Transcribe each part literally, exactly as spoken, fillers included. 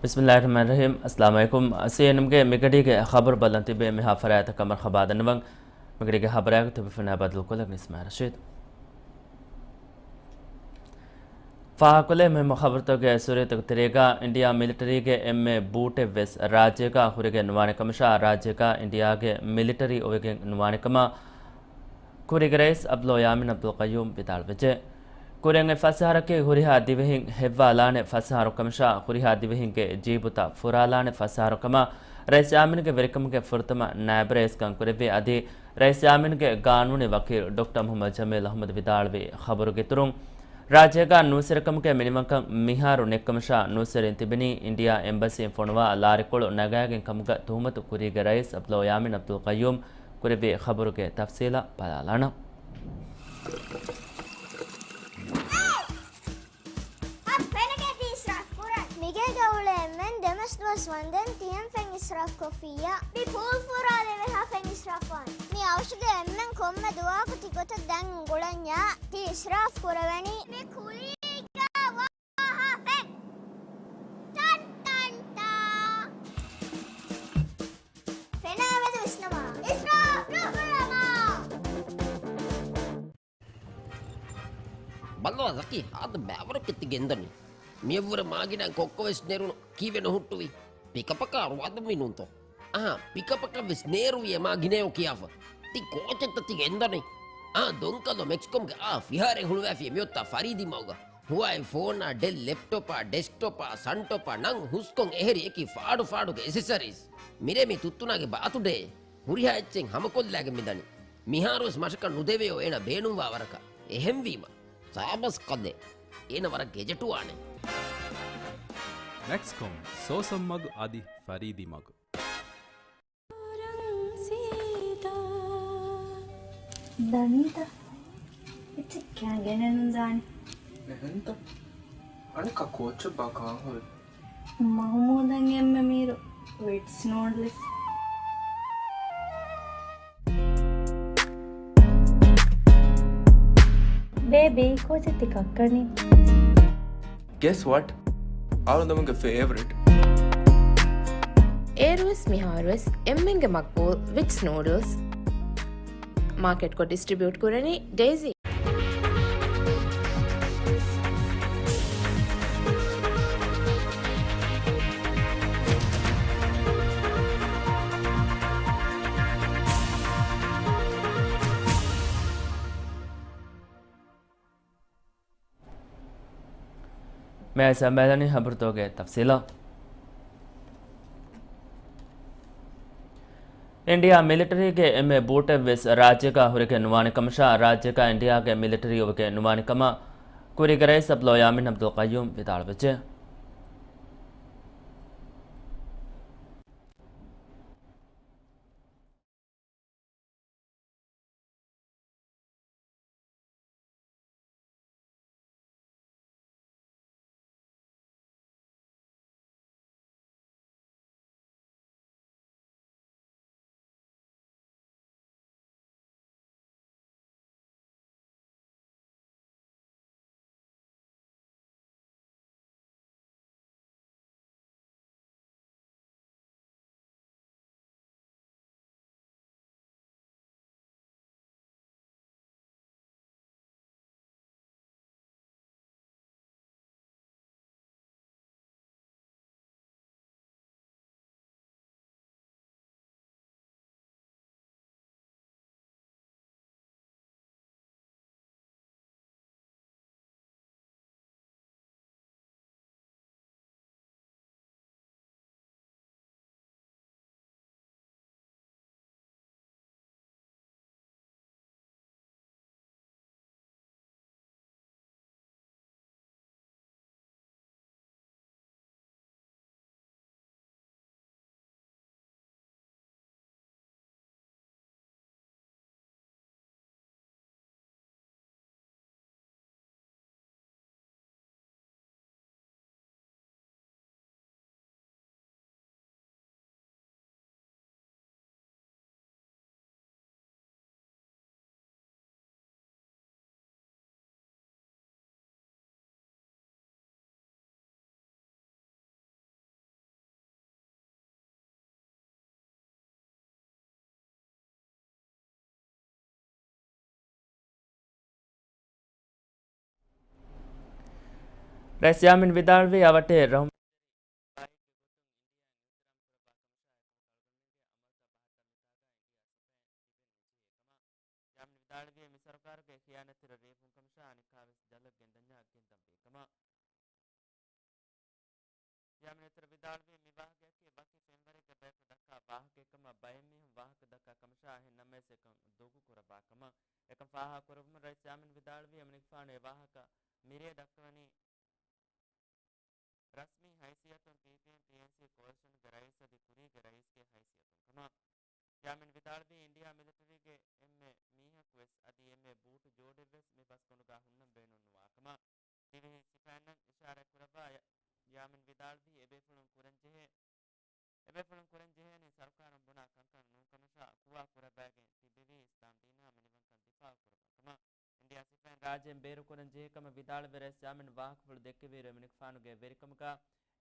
ބިސްމިއްލާހިއްރަޙްމާނިއްރަޙީމް. އައްސަލާމު ޢަލައިކުމް. ސީއެންއެމްގެ މިގަޑީގެ ޚަބަރު ބަލަން ތިބޭ މިހާ ފަރާތަށް ކަމަށް ޚަބާދަންނަވަން. މިގަޑީގެ ޚަބަރާގެ ތިބިފުން ބަދަލުކޮށްލަން ނިސްމާ ރަޝީދު. ފާހަގަކޮށްލޭ މުހިއްމު ޚަބަރުތަކުގެ ސޫރަތުގެ ތެރޭގަ، އިންޑިއާ މިލިޓަރީގެ އެންމެ ބޫޓެއްވެސް ރާއްޖޭގަ ހުރެގެން ނުވާނެ ކަމަށާ، ރާއްޖޭގަ އިންޑިއާގެ މިލިޓަރީ އޮވެގެން ނުވާނެ ކަމަށް ކުރީގެ ރައީސް އަބްދުﷲ ޔާމީން އަބްދުލް ޤައްޔޫމް ވިދާޅުވެއްޖެ. ކުރިން އޮތް ފަސް އަހަރަކީ ހުރިހާ ދިވެހިން ހެއްވާލާނެ ފަސް އަހަރު ކަމަށާ، ހުރިހާ ދިވެހިންގެ ޖީބުތައް ފުރާލާނެ ފަސް އަހަރު ކަމަށް ރައީސް ޔާމީންގެ ވެރިކަމުގެ ފުރަތަމަ ނާއިބު ރައީސް ކަން ކުރެއްވި. އަދި ރައީސް ޔާމީންގެ ގާނޫނީ ވަކީލް ޑޮކްޓަރ މުޙައްމަދު ޖަމީލް އަޙްމަދު ވިދާޅުވި ޚަބަރުގެ އިތުރުން، ރާއްޖޭގަ ނޫސްވެރިކަމުގެ މިނިވަންކަން މިހާރު ނެތްކަމަށާ، ނޫސްވެރިން ތިބެނީ އިންޑިއާ އެމްބަސީން ފޮނުވާ ލާރިކޮޅު ނަގާގެން ކަމުގަ ތުހުމަތު ކުރީގެ ރައީސް އަބްދުﷲ ޔާމީން އަބްދުލް ޤައްޔޫމް ކުރެއްވި ޚަބަރުގެ ތަފްސީލަށް ބަލާލާނަން. އަދި ފެނަކަ ތި އިސްރާފް ކުރަން. މިގޭގަ އުޅޭ އެންމެން ދެމަސް ދުވަސް ވަންދެން ތިހެން ފެން އިސްރާފް ކޮށްފިއްޔާ. މި ޕޫލް ފުރާލެވޭ ހާ ފެން އިސްރާފް ވާން. މި އަވަށުގެ އެންމެން ކޮންމެ ދުވަހަކު ތި ގޮތަށް ދަން އުނގުޅަންޏާ. ތި އިސްރާފް ކުރެވެނީ. މި ކުލީގަ ވާ ހާ ފެން. ޓަން ޓަން ޓާ. ފެނާ މެދު ވިސްނަމާ. އިސްރާފް ނުކުރަމާ. ބައްލަވާ ޒަކީ، ހާދަ ބައިވަރަކަށް ތި ގެންދަނީ. މިއަށްވުރެ މާގިނައިން ކޮއްކޮވެސް ނެރުނު ކީއްވެ ނުހުއްޓުވީ؟ ޕިކަޕަކާ ރުވާދަމީނުންތޯ؟ އަހާ، ޕިކަޕަކަށްވެސް ނޭރުވި އެ މާގިނައޯ ކިޔާފަ. ތި ކޯޗެއްތަ ތި ގެންދަނީ؟ އާ، ދޮންކަލޯ މެކްސްކޮމްގެ އާ ފިހާރައެއް ހުޅުވާފިޔޭ މިއޮތްތާ ފަރީދީ މަގުގަ. ހުވާއި ފޯނާ، ޑެލް ލެޕްޓޮޕާ، ޑެސްކްޓޮޕާ، ސަންޓޮޕާ، ނަން ހުސްކޮން އެހެރި އެކި ފާޑު ފާޑުގެ އެސެސަރީސް. މިރޭ މި ތުއްތުނާގެ ބާތުޑޭ. ހުރިހާ އެއްޗެއް ހަމަކޮށްލާގެން މިދަނީ. މިހާރުވެސް މަށަކަށް ނުދެވެޔޯ އޭނަ ބޭނުންވާ ވަރަކަށް. އެހެންވީމަ، ސާބަސް ކަލޭ. އޭނަ ވަރަށް ގެޖެޓުވާނެ. މެކްސްކޮމް، ސޯސަން މަގު އަދި ފަރީދީ މަގު. ދަނީތަ؟ އެއްޗެއް ކާ ގެނެއް ނުދާނެ. އެހެންތަ؟ އަނެއްކާ ކޯއްޗެއްބާ ކާން ހުރެ؟ މަހުމޫދަށް އެންމެ މީރު ވިޓްސް ނޫޑްލްސް. ބޭބީ، ކޯޗެއް ތި ކައްކަނީ؟ Guess what? އަޅުގަނޑުގެ ފޭވަރިޓް. އޭރުވެސް މިހާރުވެސް އެންމެންގެ މަގްބޫލް ވިޓްސް ނޫޑްލްސް. މާކެޓްކޮށް ޑިސްޓްރިބިއުޓް ކުރަނީ ޑޭޒީ. މިއަދު ސަމާލަނީ ހަބަރުތަކުގެ ތަފްސީލަށް. އިންޑިއާ މިލިޓަރީގެ އެންމެ ބޫޓެއްވެސް ރާއްޖޭގަ ހުރެގެން ނުވާނެ ކަމަށާ، ރާއްޖޭގަ އިންޑިއާގެ މިލިޓަރީ އޮވެގެން ނުވާނެ ކަމަށް ކުރީގެ ރައީސް އަބްދުﷲ ޔާމީން އަބްދުލް ޤައްޔޫމް ވިދާޅުވެއްޖެ. ރައީސް ޔާމީން ވިދާޅުވީ އަވަށްޓެހި ރަހުމަތް ޔާމީން ވިދާޅުވީ މި ސަރުކާރުގެ ޚިޔާނަތްތެރި ރިއެއް ފުންކަމަށާ އަނެއްކާވެސް ޖަލަށް ގެންދަންޏާ ގެންދަންވީ ކަމަށް. ޔާމީން ވިދާޅުވީ މި ވާހަކަޔަކީ ވަކި ފެންވަރެއްގެ ބަޔަކު ދައްކާ ވާހަކައެއް ކަމަށް ބައެއް މީހުން ވާހަކަ ދައްކާ ކަމަށާ އެހެން ނަމަވެސް އެކަން ދޮގު ކުރައްވާ ކަމަށް. އެކަން ފާހަގަ ކުރެއްވުމުން ރައީސް ޔާމީން ވިދާޅުވީ އެމަނިކުފާނު އެ ވާހަކަ މިރޭ ދައްކަވަނީ ރަސްމީ ހައިސިއްޔަތުން ޕީޕީއެމް ޕީއެންސީ ކޯލިޝަންގެ ރައީސް އަދި ކުރީގެ ރައީސްގެ ހައިސިއްޔަތުން ކަމަށް. ޔާމީން ވިދާޅުވީ އިންޑިއާ މިލިޓަރީގެ އެންމެ މީހަކުވެސް އަދި އެންމެ ބޫޓު ޖޯޑެއްވެސް މި ބަސްގަނޑުގަ ހުންނަން ބޭނުން ނުވާ ކަމަށް ދިވެހި ސިފައިންނަށް އިޝާރާތް ކުރައްވާ ޔާ-، ޔާމީން ވިދާޅުވީ އެބޭފުޅުން ކުރަންޖެހޭ، އެބޭފުޅުން ކުރަންޖެހޭނީ ސަރުކާރުން ބުނާ ކަންކަން ނޫން ކަމަށާ ކުވާ ކުރައްވައިގެން ތިއްބެވީ އިސްލާމް ދީނާ މިނިވަންކަން ދިފާއު ކުރައްވާ ކަމަށް. އިންޑިއާ ސިފައިން ރާއްޖޭން ބޭރުކުރަން ޖެހޭ ކަމަށް ވިދާޅުވެ ރައީސް ޔާމީން ވާހަކަފުޅު ދެއްކެވިއިރު އެމަނިކުފާނުގެ ވެރިކަމުގަ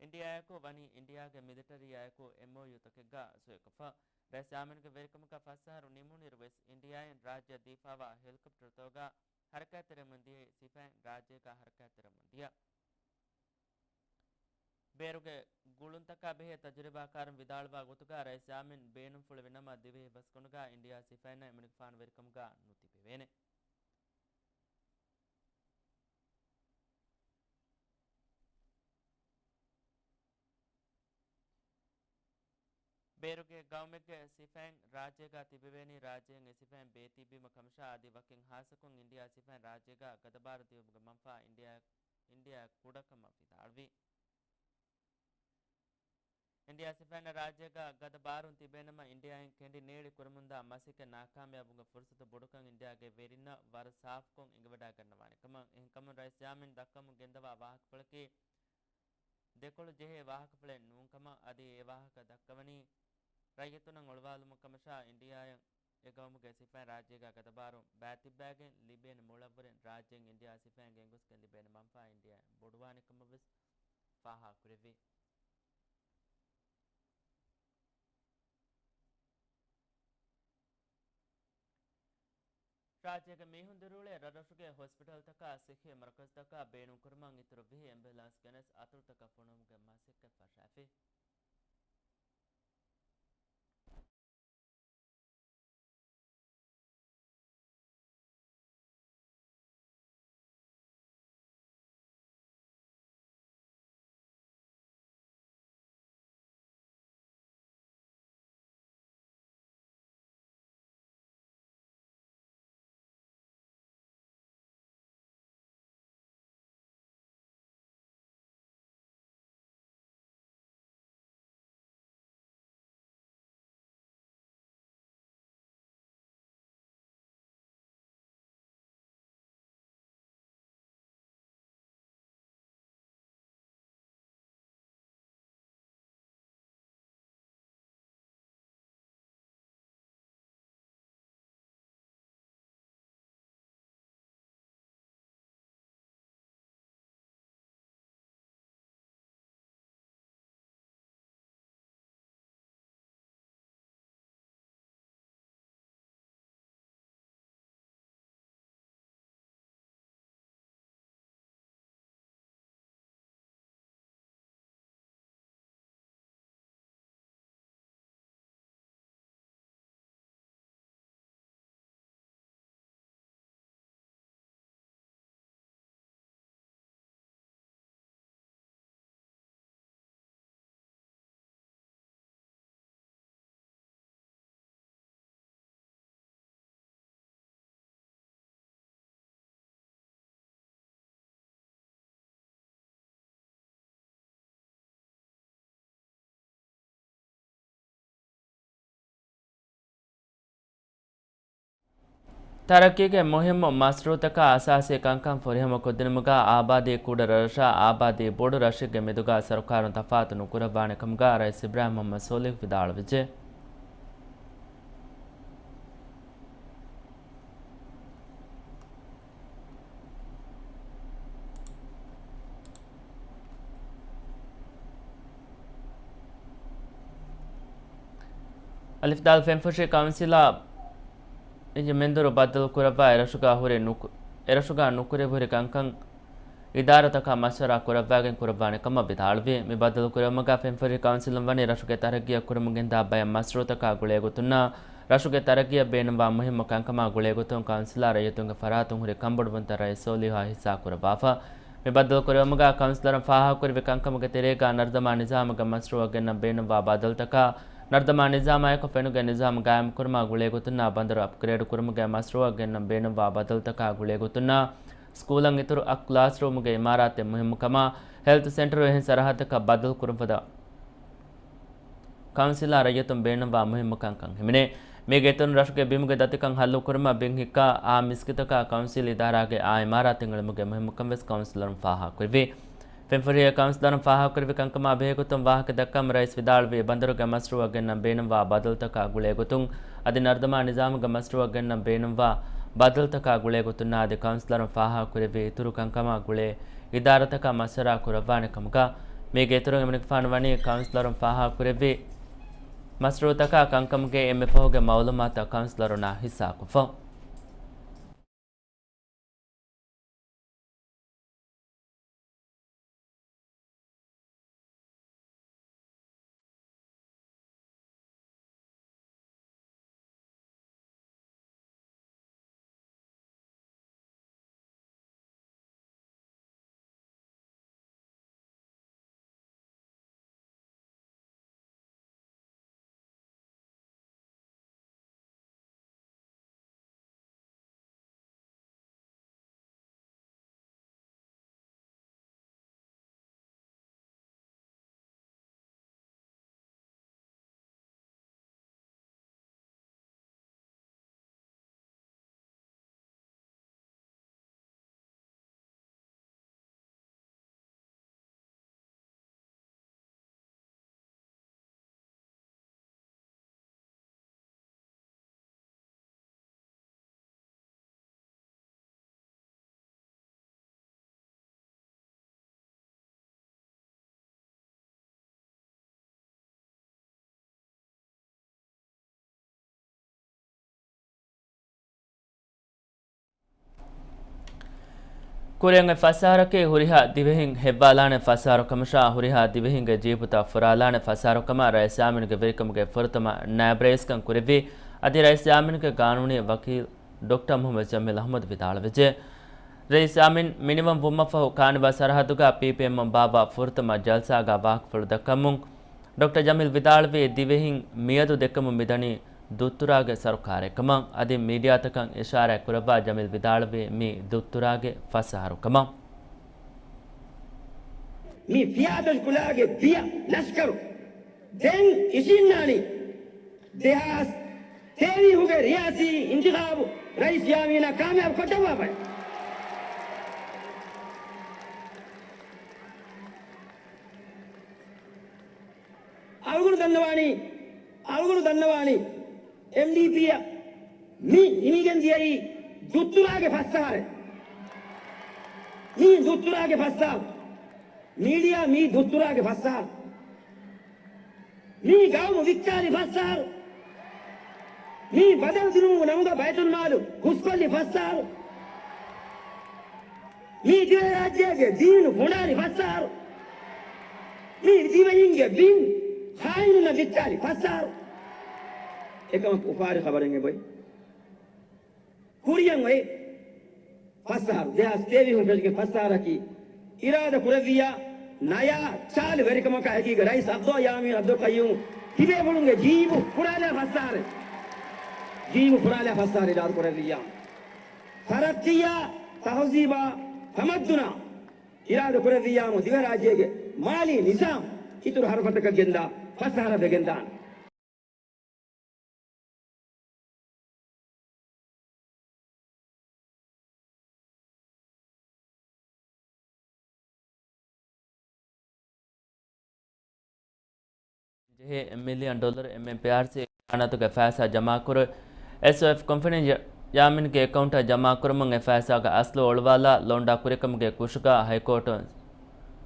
އިންޑިއާއަކު ވަނީ އިންޑިއާގެ މިލިޓަރީއާއެކު އެމްއޯޔޫތަކެއްގަ ސޮއިކޮށްފަ. ރައީސް ޔާމީންގެ ވެރިކަމުގަ ފަސް އަހަރު ނިމުނުއިރު ވެސް އިންޑިއާއިން ރާއްޖެއަށް ދީފާވާ ހެލިކޮޕްޓަރުތަކުގަ ހަރަކާތްތެރިވަމުން ދިޔައީ ސިފައިން ރާއްޖޭގަ ހަރަކާތްތެރިވަމުން ދިޔަ. ބޭރުގެ ގުޅުންތަކާ ބެހޭ ތަޖުރިބާކާރުން ވިދާޅުވާ ގޮތުގަ ރައީސް ޔާމީން ބޭނުންފުޅުވި ނަމަ ދިވެހި ބަސްގަނޑުގަ އިންޑިއާ ސިފައިންނަށް އެމަނިކުފާނު ވެރިކަމުގަ ނުތިބެވޭނެ. ބޭރުގެ ގައުމެއްގެ ސިފައިން ރާއްޖޭގަ ތިބެވޭނީ ރާއްޖޭން އެ ސިފައިން ބޭތިއްބީމަ ކަމަށާ އަދި ވަކިން ހާއްސަކޮށް އިންޑިއާ ސިފައިން ރާއްޖޭގަ ގަދަބާރު ދިޔުމުގެ މަންފާ އިންޑިއާ، އިންޑިއާ ކުޑަކަމަށް ވިދާޅުވި. އިންޑިއާ ސިފައިންނަށް ރާއްޖޭގަ ގަދަ ބާރުން ތިބޭނަމަ އިންޑިއާއިން ކެނޑި ނޭޅި ކުރަމުންދާ މަސައްކަތް ނާކާމިޔާބުގެ ފުރުސަތު ބޮޑުކަން އިންޑިއާގެ ވެރިންނަށް ވަރަށް ސާފުކޮށް އެނގިވަޑައިގަންނަވާނެ ކަމަށް އެހެންކަމުން ރައީސް ޔާމީން ދައްކަމުން ގެންދަވާ ވާހަކަފުޅަކީ ދެކޮޅު ޖެހޭ ވާހަކަފުޅެއް ނޫން ކަމަށް އަދި އެ ވާހަކަ ދައްކަވަނީ ރައްޔިތުންނަށް އޮޅުވާލުމަށް ކަމަށާ އިންޑިއާއަށް އެ ގައުމުގެ ސިފައިން ރާއްޖޭގަ ގަދަބާރުން ބައިތިއްބައިގެން ލިބޭނެ މޮޅަށްވުރެން ރާއްޖޭން އިންޑިއާ ސިފައިން ގެންގޮސްގެން ލިބޭނެ މަންފާ އިންޑިއާއަށް ބޮޑުވާނެ ކަމަށްވެސް ފާހަގަކުރެއްވި. ރާއްޖޭގެ މީހުން ދިރިއުޅޭ ރަށްރަށުގެ ހޮސްޕިޓަލްތަކާ ސިއްހީ މަރުކަޒުތަކާ ބޭނުންކުރުމަށް އިތުރު ވިހި އެމްބިއުލާންސް ގެނެސް އަތޮޅުތަކަށް ފޮނުވުމުގެ މަސައްކަތް ފަށާފި. ތަރައްގީގެ މުހިއްމު މަޝްރޫއުތަކާ އަސާސީ ކަންކަން ފުރިހަމަކޮށްދިނުމުގަ އާބާދީ ކުޑަ ރަށްރަށާ އާބާދީ ބޮޑު ރަށެއްގެ މެދުގަ ސަރުކާރުން ތަފާތު ނުކުރައްވާނެ ކަމުގަ ރައީސް އިބްރާހިމް މުހައްމަދު ސޯލިހު ވިދާޅުވެއްޖެ. އަލިފް ދާލް ފެންފުށި ކައުންސިލާ އެ މެންދުރު ބައްދަލު ކުރައްވާ އެރަށުގަ ހުރި ނުކު-، އެރަށުގަ ނުކުރެވިހުރި ކަންކަން އިދާރާތަކާ މަޝްވަރާ ކުރައްވާގެން ކުރައްވާނެ ކަމަށް ވިދާޅުވި. މި ބައްދަލުކުރެވުމުގަ ފެންފުރި ކައުންސިލުން ވަނީ ރަށުގެ ތަރައްގީއަށް ކުރަމުން ގެންދާ ބައެއް މަޝްރޫއުތަކާ ގުޅޭގޮތުންނާ ރަށުގެ ތަރައްގީއަށް ބޭނުންވާ މުހިއްމު ކަންކަމާ ގުޅޭގޮތުން ކައުންސިލާ ރައްޔިތުންގެ ފަރާތުން ހުރި ކަންބޮޑުވުންތައް ރައީސް ސޯލިހުއާ ހިއްސާ ކުރައްވާފަ. މި ބައްދަލުކުރެވުމުގަ ކައުންސިލަރުން ފާހަގަކުރެއްވި ކަންކަމުގެ ތެރޭގަ ނަރުދަމާ ނިޒާމުގެ މަޝްރޫއަށް ގެންނަން ބޭނުންވާ ބަދަލުތަކާ، ނަރުދަމާ ނިޒާމާއެކު ފެނުގެ ނިޒާމު ގާއިމްކުރުމާ ގުޅޭގޮތުންނާ ބަނދަރު އަޕްގްރޭޑް ކުރުމުގެ މަޝްރޫއަށް ގެންނަން ބޭނުންވާ ބަދަލުތަކާ ގުޅޭގޮތުންނާ ސްކޫލަށް އިތުރު އަށް ކްލާސްރޫމުގެ އިމާރާތެއް މުހިއްމުކަމާ، ހެލްތު ސެންޓަރު އެހެން ސަރަހައްދަކަށް ބަދަލުކުރުން ފަދަ ކައުންސިލާ ރައްޔިތުން ބޭނުންވާ މުހިއްމު ކަންކަން ހިމެނޭ. މީގެ އިތުރުން ރަށުގެ ބިމުގެ ދަތިކަން ހައްލުކުރުމަށް ބިން ހިއްކާ އާ މިސްކިތަކާ ކައުންސިލް އިދާރާގެ އާ އިމާރާތެއް އެޅުމުގެ މުހިއްމުކަން ވެސް ކައުންސިލަރުން ފާހަގަކުރެއްވި. ފެންފުރިހޭ ކައުންސިލަރުން ފާހަގަކުރެއްވި ކަންކަމާ ބެހޭގޮތުން ވާހަކަ ދައްކަމުން ރައީސް ވިދާޅުވީ، ބަނދަރުގެ މަޝްރޫއަށް ގެންނަން ބޭނުންވާ ބަދަލުތަކާ ގުޅޭގޮތުން އަދި ނަރުދަމާ ނިޒާމުގެ މަޝްރޫއަށް ގެންނަން ބޭނުންވާ ބަދަލުތަކާ ގުޅޭގޮތުންނާ އަދި ކައުންސިލަރުން ފާހަގަކުރެއްވި އިތުރު ކަންކަމާ ގުޅޭ އިދާރާތަކާ މަޝްވަރާ ކުރައްވާނެ ކަމުގަ މީގެ އިތުރުން އެމަނިކުފާނު ވަނީ ކައުންސިލަރުން ފާހަގަކުރެއްވި މަޝްރޫއުތަކާ ކަންކަމުގެ އެންމެ ފަހުގެ މައުލޫމާތުތައް ކައުންސިލަރުންނާ ހިއްސާކޮށްފަ. ކުރިއަށް އޮތް ފަސް އަހަރަކީ ހުރިހާ ދިވެހިން ހެއްވާލާނެ ފަސް އަހަރު ކަމަށާ، ހުރިހާ ދިވެހިންގެ ޖީބުތައް ފުރާލާނެ ފަސް އަހަރު ކަމަށް ރައީސް ޔާމީންގެ ވެރިކަމުގެ ފުރަތަމަ ނާއިބް ރައީސްކަން ކުރެއްވި. އަދި ރައީސް ޔާމީންގެ ގާނޫނީ ވަކީލް ޑޮކްޓަރ މުހައްމަދު ޖަމީލް އަޙްމަދު ވިދާޅުވެއްޖެ. ރައީސް ޔާމީން މިނިވަން ވުމަށްފަހު ކާނިވާ ސަރަހައްދުގަ ޕީޕީއެމްއަށް ބާއްވާ ފުރަތަމަ ޖަލްސާގަ ވާހަކަފުޅު ދައްކަމުން، ޑޮކްޓަރ ޖަމީލް ވިދާޅުވީ، ދިވެހިން މިއަދު ދެކެމުން މިދަނީ ދުއްތުރާގެ ސަރުކާރެއް ކަމަށް. އަދި މީޑިއާތަކަށް އިޝާރާތް ކުރައްވާ ޖަމީލް ވިދާޅުވީ، މީ ދުއްތުރާގެ ފަސް އަހަރު ކަމަށް. މި ފިޔާތޮށި ކުލާގެ ބިޔަ ލަޝްކަރު ދެން އިށީންނާނީ ދެހާސް ތޭވީހުގެ ރިޔާސީ އިންތިޚާބު ރައީސް ޔާމީނަށް ކާމިޔާބު ކޮށްދެއްވާފައި. އަޅުގަނޑު ދަންނަވާނީ، އަޅުގަނޑު ދަންނަވާނީ އެމްޑީޕީއަށް މި ހިނގިގެން ދިޔައީ ދުއްތުރާގެ ފަސް އަހަރެއް. މީ ދުއްތުރާގެ ފަސް އަހަރު. މީޑިއާ މީ ދުއްތުރާގެ ފަސް އަހަރު. މީ ގައުމު ވިއްކާލި ފަސް އަހަރު. މީ ބަދަލު ދިނުމުގެ ނަމުގަ ބައިތުލްމާލު ހުސްކޮށްލި ފަސް އަހަރު. މީ ދިވެހިރާއްޖޭގެ ދީނު ފުނޑާލި ފަސް އަހަރު. މީ ދިވެހިންގެ ބިން ޚާއިނުންނަށް ވިއްކާލި ފަސް އަހަރު. އެކަމަކު އުފާވެރި ޚަބަރެއް އެބައޮތް. ކުރިއަށް އޮތް ފަސް އަހަރު، ދެހާސް ތޭވީހުން ފެށިގެން ފަސް އަހަރަކީ، އިރާދަ ކުރެއްވިއްޔާ ނަޔާ ޗާލު ވެރިކަމަކާ އެކީގަ ރައީސް އަބްދުﷲ ޔާމީން އަބްދުލް ޤައްޔޫމް ތިބޭފުޅުންގެ ޖީބު ފުރާލާ ފަސް އަހަރެއް. ޖީބު ފުރާލާ ފަސް އަހަރެއް އިރާދަ ކުރެއްވިއްޔާ، ތަރައްޤީއާ، ތަހުޒީބާ، ތަމައްދުނާ އިރާދަ ކުރެއްވިއްޔާމު، ދިވެހިރާއްޖޭގެ މާލީ ނިޒާމް އިތުރު ހަރުފަތަކަށް ގެންދާ ފަސް އަހަރަށް ވެގެންދާނެ. ޖެހޭ މިލިއަން ޑޮލަރު އެމްއެމްޕީއާރްސީ އަމާނާތުގެ ފައިސާ ޖަމާކުރު، އެސްއޯއެފް ކޮންފަރެންސް ޔާމީންގެ އެކައުންޓަށް ޖަމާކުރުމުން އެ ފައިސާގެ އަސްލު އޮޅުވާލާ ލޯންޑާ ކުރިކަމުގެ ކުށުގަ ހައިކޯޓުން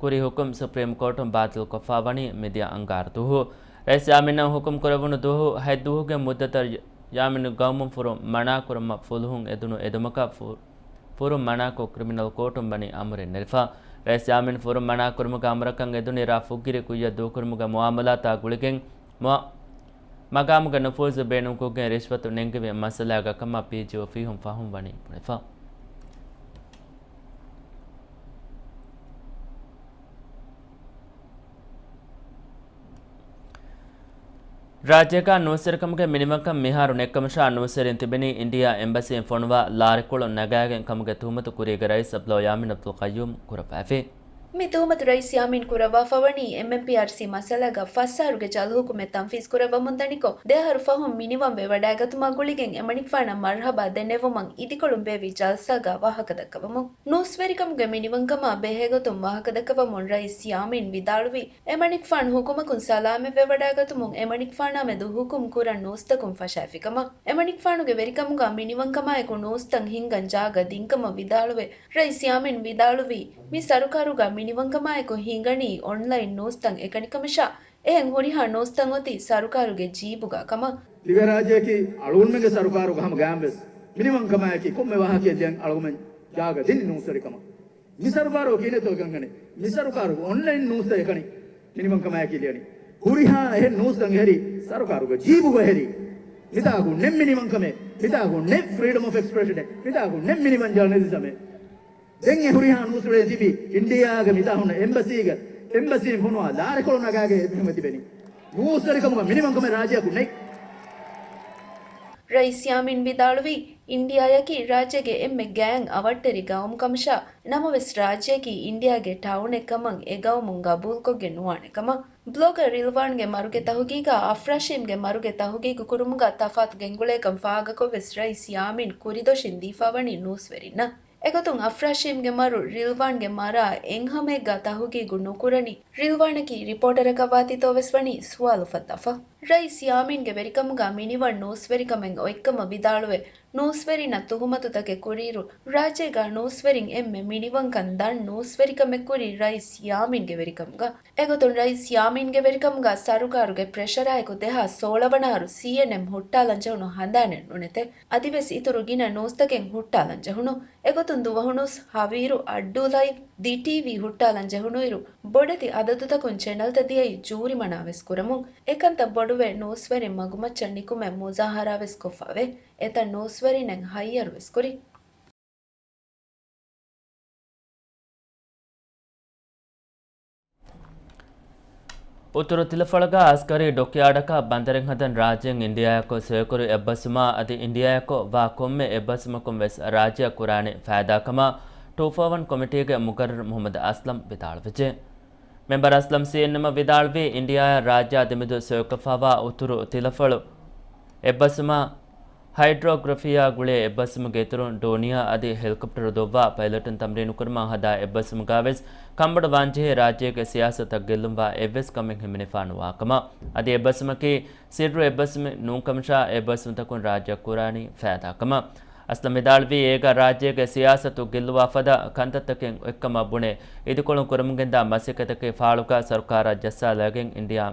ކުރި ހުކުމް ސުޕްރީމް ކޯޓުން ބާތިލްކޮށްފަ ވަނީ މިދިޔަ އަންގާރަ ދުވަހު. ރައީސް ޔާމީނަށް ހުކުމް ކުރެވުނު ދުވަހު ހަތް ދުވަހުގެ މުއްދަތަށް ޔާމީނު ގައުމުން ފުރުން މަނާ ކުރުމަށް ފުލުހުން އެދުނު އެދުމަކަށް ފު-، ފުރުން މަނާކޮށް ކްރިމިނަލް ކޯޓުން ވަނީ އަމުރެއް ނެރެފަ. ރައީސް ޔާމީން ފުރުން މަނާކުރުމުގެ އަމުރަކަށް އެދުނީ ރ. ފުށްގިރި ކުއްޔަށް ދޫކުރުމުގެ މުއާމަލާތާ ގުޅިގެން މުއާ-، މަގާމުގެ ނުފޫޒު ބޭނުންކޮށްގެން ރިޝްވަތު ނެންގެވި މައްސަލާގަ ކަމަށް ޕީޖީއޯ ފިހުން ފަހުން ވަނީ ބުނެފަ. ރާއްޖޭގަ ނޫސްވެރިކަމުގެ މިނިވަންކަން މިހާރު ނެތްކަމަށާ ނޫސްވެރިން ތިބެނީ އިންޑިއާ އެމްބަސީން ފޮނުވާ ލާރިކޮޅު ނަގާގެން ކަމުގެ ތުހުމަތު ކުރީގެ ރައީސް އަބްދުﷲ ޔާމީން އަބްދުލް ޤައްޔޫމް ކުރައްވައިފި. މި ތުހުމަތު ރައީސް ޔާމީން ކުރައްވާފަވަނީ އެމްއެމްޕީއާރްސީ މައްސަލާގަ ފަސް އަހަރުގެ ޖަލު ހުކުމެއް ތަންފީޒް ކުރައްވަމުންދަނިކޮށް، ދެ އަހަރު ފަހުން މިނިވަން ވެވަޑައިގަތުމާ ގުޅިގެން އެމަނިކުފާނަށް މަރްހަބާ ދެނެވުމަށް އިދިކޮޅުން ބޭއްވި ޖަލްސާގަ ވާހަކަދައްކަވަމުން. ނޫސްވެރިކަމުގެ މިނިވަންކަމާ ބެހޭގޮތުން ވާހަކަދައްކަވަމުން ރައީސް ޔާމީން ވިދާޅުވީ، އެމަނިކުފާނު ހުކުމަކުން ސަލާމަތްވެވަޑައިގަތުމުން އެމަނިކުފާނާމެދު ހުކުމް ކުރަން ނޫސްތަކުން ފަށައިފިކަމަށް. އެމަނިކުފާނުގެ ވެރިކަމުގަ މިނިވަންކަމާއެކު ނޫސްތައް ހިންގަން ޖާގަ ދިންކަމަށް ވިދާޅުވެ، ރައީސް ޔާމީން ވިދާޅުވީ، މި ސަރުކާރުގަ މިނިވަންކަމާއެކު ހިނގަނީ އޮންލައިން ނޫސްތައް އެކަނިކަމަށާ، އެހެން ހުރިހާ ނޫސްތައް އޮތީ ސަރުކާރުގެ ޖީބުގަ ކަމަށް. ދިވެހިރާއްޖެއަކީ އަޅުގަނޑުމެންގެ ސަރުކާރުގަ ހަމަ ގާތްވެސް މިނިވަންކަމާއެކީ ކޮންމެ ވާހަކައެއް ލިޔަން އަޅުގަނޑުމެން ޖާގަ ދިނީ ނޫސްވެރިކަމަށް. މި ސަރުކާރު ކިހިނެއްތޯ ކަންކަނެ؟ މި ސަރުކާރު އޮންލައިން ނޫސްތައް އެކަނި މިނިވަންކަމާއެކީ ލިޔަނީ. ހުރިހާ އެހެން ނޫސްތައް އެހެރީ ސަރުކާރުގެ ޖީބުގަ އެހެރީ. މިތާކު ނެތް މިނިވަންކަމެއް، މިތާކު ނެތް ފްރީޑަމް އޮފް އެކްސްޕްރެޝަނެއް، މިތާކު ނެތް މިނިވަން ޖާނަލިޒަމެއް. ދެން އެ ހުރިހާ ނޫސްވެރިން ތިބީ އިންޑިއާގެ މިތާ ހުންނަ އެމްބަސީގަ، އެމްބަސީން ފޮނުވާ ލާރިކޮޅު ނަގާގެން އެބިހުމެ ތިބެނީ. ނޫސްވެރިކަމުގަ މިނިވަންކަމެއް ރާއްޖެއަކު ނެތް. ރައީސް ޔާމީން ވިދާޅުވީ، އިންޑިއާއަކީ ރާއްޖޭގެ އެންމެ ގާތް އަވަށްޓެރި ގައުމު ކަމަށާ، ނަމަވެސް ރާއްޖެއަކީ އިންޑިއާގެ ޓައުނެއް ކަމަށް އެ ގައުމުން ގަބޫލުކޮށްގެން ނުވާނެ ކަމަށް. ބްލޮގަރ ރިލްވާންގެ މަރުގެ ތަހުގީގާ އަފްރާޝީމްގެ މަރުގެ ތަހުގީގު ކުރުމުގަ ތަފާތު ގެންގުޅޭކަން ފާހަގަކޮށްވެސް ރައީސް ޔާމީން ކުރިދޮށިން ދީފާވަނީ ނޫސްވެރިންނަށް. އެގޮތުން އަފްރާޝީމްގެ މަރު ރިލްވާންގެ މަރާ އެއްހަމައެއްގަ ތަހުގީގު ނުކުރަނީ، ރިލްވާނަކީ ރިޕޯޓަރަކަށް ވާތީތޯވެސް ވަނީ ސުވާލު އުފައްދާފަ. ރައީސް ޔާމީންގެ ވެރިކަމުގަ މިނިވަން ނޫސްވެރިކަމެއް އޮތްކަމަށް ވިދާޅުވެ، ނޫސްވެރިންނަށް ތުހުމަތުތަކެއް ކުރިއިރު، ރާއްޖޭގަ ނޫސްވެރިން އެންމެ މިނިވަންކަން ދަން ނޫސްވެރިކަމެއް ކުރީ ރައީސް ޔާމީންގެ ވެރިކަމުގަ. އެގޮތުން ރައީސް ޔާމީންގެ ވެރިކަމުގަ ސަރުކާރުގެ ޕްރެޝަރާއެކު ދެހާސް ސޯޅަ ވަނަ އަހަރު ސީއެންއެމް ހުއްޓާލަން ޖެހުނު ހަނދާނެއް ނުނެތެ. އަދިވެސް އިތުރު ގިނަ ނޫސްތަކެއް ހުއްޓާލަން ޖެހުނު. އެގޮތުން ދުވަހު ނޫސް، ހަވީރު، އައްޑޫ ލައިވް، ދި ޓީވީ ހުއްޓާލަން ޖެހުނުއިރު، ބޮޑެތި އަދަދުތަކުން ޗެނަލްތައް ދިޔައީ ޖޫރިމަނާވެސް ކުރަމުން. އެކަންތައް ބޮޑުވެ، ނޫސްވެރިން މަގުމައްޗަށް ނިކުމެ މުޒާހަރާވެސް ކޮށްފަވޭ. އެތައް ނޫސްވެރިންނެއް ހައްޔަރުވެސް ކުރި. އުތުރު ތިލަފަޅުގަ އަސްކަރީ ޑޮކްޔާޑަކަށް ބަނދަރެއް ހަދަން ރާއްޖޭން އިންޑިއާއަކު ސޮއިކުރި އެއްބަސްވުމާ އަދި އިންޑިއާއަކު ވާ ކޮންމެ އެއްބަސްވުމަކުން ވެސް ރާއްޖެއަށް ކުރާނެ ފައިދާކަމަށް ޓޫ ފޯ ވަން ކޮމިޓީގެ މުގައްރަރު މުހައްމަދު އަސްލަމް ވިދާޅުވެއްޖެ. މެމްބަރު އަސްލަމް ސީއެންއެމަށް ވިދާޅުވީ، އިންޑިއާއާ ރާއްޖާ ދެމެދު ސޮއިކޮށްފައިވާ އުތުރު ތިލަފަޅު އެއްބަސްވުމާ، ހައިޑްރޯގްރަފީއާ ގުޅޭ އެއްބަސްވުމުގެ އިތުރުން ޑޯނިއާ އަދި ހެލިކޮޕްޓަރު ދޮއްވާ ޕައިލަޓުން ތަމްރީނުކުރުމަށް ހަދާ އެއްބަސްވުމުގައިވެސް ކަންބޮޑުވާންޖެހޭ ރާއްޖޭގެ ސިޔާސަތަށް ގެއްލުންވާ އެއްވެސް ކަމެއް ހިމެނިފާ ނުވާކަމަށް. އަދި އެއްބަސްވުމަކީ ސިއްރު އެއްބަސްވުމެއް ނޫންކަމަށާ، އެއްބަސްވުންތަކުން ރާއްޖެއަށް ކުރާނީ ފައިދާކަމަށް. އަސްލަމް ވިދާޅުވީ، އޭގަ ރާއްޖޭގެ ސިޔާސަތު ގެއްލުވާ ފަދަ ކަންތައްތަކެއް އޮތްކަމަށް ބުނެ، އިދިކޮޅުން ކުރަމުންގެންދާ މަސައްކަތަކީ ފާޅުގަ ސަރުކާރާ ޖައްސާލައިގެން އިންޑިއާ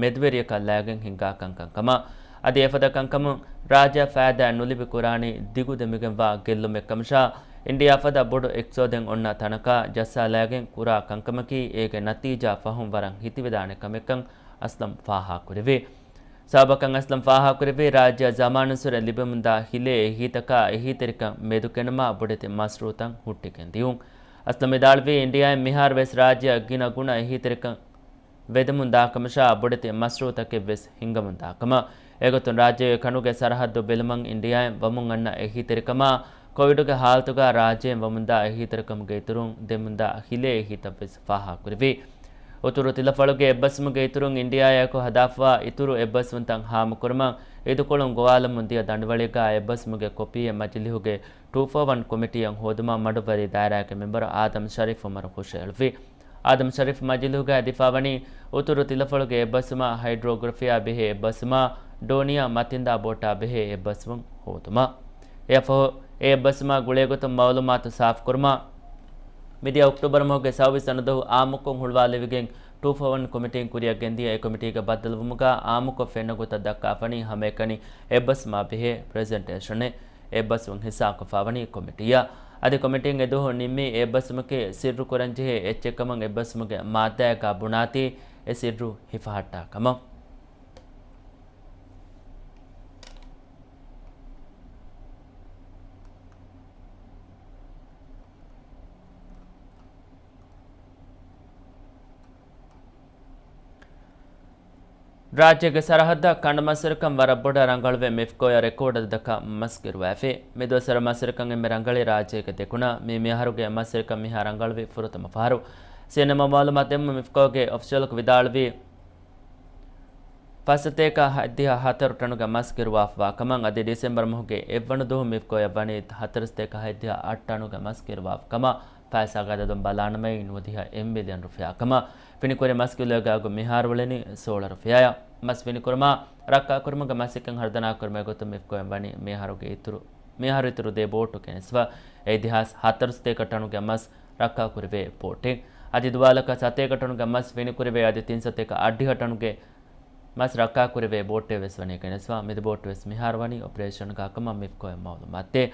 މެދުވެރިޔަކަށް ލައިގެން ހިންގާ ކަންކަން ކަމަށް. އަދި އެފަދަ ކަންކަމުން ރާއްޖެއަށް ފައިދާ ނުލިބި ކުރާނީ ދިގުދެމިގެންވާ ގެއްލުމެއް ކަމަށާ، އިންޑިއާ ފަދަ ބޮޑު އިޤްތިޞާދެއް އޮންނަ ތަނަކަށް ޖައްސާލައިގެން ކުރާ ކަންކަމަކީ އޭގެ ނަތީޖާ ފަހުން ވަރަށް ހިތިވެދާނެ ކަމެއްކަން އަސްލަމް ފާހަގަކުރެއްވި. ސަބަބަކަށް އަސްލަމް ފާހަގަކުރެއްވީ، ރާއްޖެއަށް ޒަމާނުއްސުރެ ލިބެމުންދާ ހިލޭ އެހީތަކާ އެހީތެރިކަން މެދުކެނޑުމާ ބޮޑެތި މަޝްރޫއުތައް ހުއްޓިގެން ދިޔުން. އަސްލަމް ވިދާޅުވީ، އިންޑިއާއިން މިހާރު ވެސް ރާއްޖެއަށް ގިނަ ގުނަ އެހީތެރިކަން ވެދެމުން ދާކަމަށާ، ބޮޑެތި މަޝްރޫއުތަކެއް ވެސް ހިންގަމުން ދާކަމަށް. އެގޮތުން ރާއްޖޭގެ ކަނުގެ ސަރަހައްދު ބެލުމަށް އިންޑިއާއިން ވަމުން އަންނަ އެހީތެރިކަމާ، ކޮވިޑުގެ ހާލަތުގަ ރާއްޖޭން ވަމުންދާ އެހީތެރިކަމުގެ އިތުރުން ދެމުންދާ ހިލޭ އެހީތައް ވެސް ފާހަގަކުރެއްވި. އުތުރު ތިލަފަޅުގެ އެއްބަސްވުމުގެ އިތުރުން އިންޑިއާއާއެކު ހަދާފަވާ އިތުރު އެއްބަސްވުންތައް ހާމަކުރުމަށް އިދިކޮޅުން ގޮވާލަމުން ދިޔަ ދަނޑިވަޅީގަ އެއްބަސްވުމުގެ ކޮޕީއެއް މަޖިލީހުގެ ޓޫ ފޯ ވަން ކޮމިޓީއަށް ހޯދުމަށް މަޑުއްވަރީ ދާއިރާގެ މެމްބަރު އާދަމް ޝަރީފް އުމަރު ހުށަހެޅުއްވި. އާދަމް ޝަރީފް މަޖިލީހުގައި ދިފާވަނީ، އުތުރު ތިލަފަޅުގެ އެއްބަސްވުމާ، ހައިޑްރޯގްރަފީއާ ބެހޭ އެއްބަސްވުމާ، ޑޯނިއާ މަތިންދާ ބޯޓާ ބެހޭ އެއްބަސްވުން ހޯދުމަށް. އެއަށްފަހު، އެ އެއްބަސްވުމާ ގުޅޭގޮތުން މައުލޫމާތު ސާފުކުރުމަށް، މިދިޔަ އޮކްޓޫބަރު މަހުގެ ސައުވީސް ވަނަ ދުވަހު އާއްމުކޮށް ހުޅުވާލެވިގެން، ޓޫ ފޯ ވަން ކޮމިޓީން ކުރިއަށް ގެންދިޔަ އެ ކޮމިޓީގެ ބައްދަލުވުމުގަ އާއްމުކޮށް ފެންނަ ގޮތަށް ދައްކާފަނީ ހަމައެކަނި އެއްބަސްވުމާ ބެހޭ ޕްރެޒެންޓޭޝަނެއް. އެއްބަސްވުން ހިއްސާކޮށްފަވަނީ ކޮމިޓީއަށް. އަދި ކޮމިޓީން އެދުވަހު ނިންމީ އެއްބަސްވުމަކީ ސިއްރު ކުރަންޖެހޭ އެއްޗެއްކަމަށް އެއްބަސްވުމުގެ މާއްދާއެއްގާ ބުނާތީ އެ ސިއްރު ހިފަހައްޓާ ކަމަށް. ރާއްޖޭގެ ސަރަހައްދަށް ކަނޑު މަސްވެރިކަން ވަރަށް ބޮޑަށް ރަނގަޅުވެ، މިފްކޯއަށް ރެކޯޑު އަދަދަކަށް މަސް ގިރުވާފި. މިދުވަސްވަރު މަސްވެރިކަން އެންމެ ރަނގަޅީ ރާއްޖޭގެ ދެކުނަށް. މި މިއަހަރުގެ މަސްވެރިކަން މިހާ ރަނގަޅުވި ފުރަތަމަ ފަހަރު. ސިއެންއެމްއަށް މައުލޫމާތު ދެއްވުމަށް މިފްކޯގެ އޮފިޝަލަކު ވިދާޅުވީ، ފަސް ސަތޭކަ ހަތްދިހަ ހަތަރު ޓަނުގެ މަސް ގިރުވާފަވާ ކަމަށް. އަދި ޑިސެމްބަރު މަހުގެ އެއްވަނަ ދުވަހު މިފްކޯއަށް ވަނީ ހަތަރު ސަތޭކަ ހަތްދިހަ އަށް ޓަނުގެ މަސް ގިރުވާފަ ކަމަށް. ފައިސާގެ އަދަދުން ބަލާނަމައި ނުވަދިހަ އެއް މިލިއަން ރުފިޔާ ކަމަށް ފިނިކުރި މަސް ކިލޯގެ އަގު މިހާރު އުޅެނީ ސޯޅަ ރުފިޔާއަށް. މަސް ފިނިކުރުމާ، ރައްކާކުރުމުގެ މަސައްކަތް ހަރުދަނާ ކުރުމުގެ ގޮތުން މިފްކޯއިން ވަނީ މިއަހަރުގެ އިތުރު، މިއަހަރު އިތުރު ދެ ބޯޓު ގެނެސްފަ. އެއީ ދެހާސް ހަތަރު ސަތޭކަ ޓަނުގެ މަސް ރައްކާކުރެވޭ ބޯޓެއް. އަދި ދުވާލަކަށް ސަތޭކަ ޓަނުގެ މަސް ފިނިކުރެވޭ އަދި ތިން ސަތޭކަ އަށްޑިހަ ޓަނުގެ މަސް ރައްކާކުރެވޭ ބޯޓެއް ވެސް ވަނީ ގެނެސްފަ. މި ދެ ބޯޓު ވެސް މިހާރު ވަނީ އޮޕަރޭޝަންގަ ކަމަށް މިފްކޯއިން މައުލޫމާތު ދޭ.